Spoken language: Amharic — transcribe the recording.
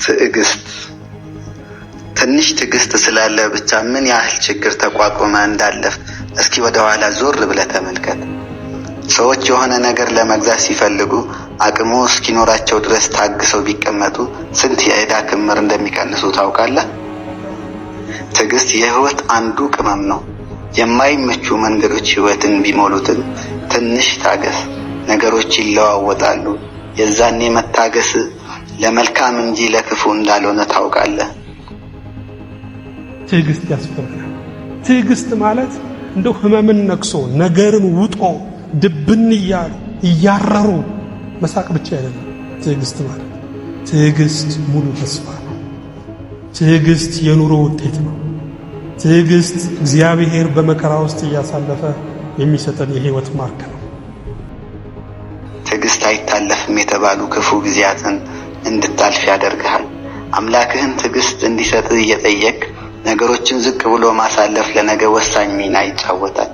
ትዕግስት። ትንሽ ትዕግስት ስላለ ብቻ ምን ያህል ችግር ተቋቁመ እንዳለፍ እስኪ ወደ ኋላ ዞር ብለህ ተመልከት። ሰዎች የሆነ ነገር ለመግዛት ሲፈልጉ አቅሙ እስኪኖራቸው ድረስ ታግሰው ቢቀመጡ ስንት የዕዳ ክምር እንደሚቀንሱ ታውቃለህ? ትዕግስት የህይወት አንዱ ቅመም ነው። የማይመቹ መንገዶች ህይወትን ቢሞሉትም ትንሽ ታገስ፣ ነገሮች ይለዋወጣሉ። የዛኔ መታገስ ለመልካም እንጂ ለክፉ እንዳልሆነ ታውቃለህ። ትዕግስት ያስፈልጋል። ትዕግስት ማለት እንደው ህመምን ነክሶ ነገርን ውጦ ድብን እያሉ እያረሩ መሳቅ ብቻ አይደለም። ትዕግስት ማለት ትዕግስት ሙሉ ተስፋ ነው። ትዕግስት የኑሮ ውጤት ነው። ትዕግስት እግዚአብሔር በመከራ ውስጥ እያሳለፈ የሚሰጠን የህይወት ማርክ ነው። ትዕግስት አይታለፍም የተባሉ ክፉ ጊዜያትን እንድታልፍ ያደርግሃል። አምላክህን ትዕግስት እንዲሰጥህ እየጠየቅ ነገሮችን ዝቅ ብሎ ማሳለፍ ለነገ ወሳኝ ሚና ይጫወታል።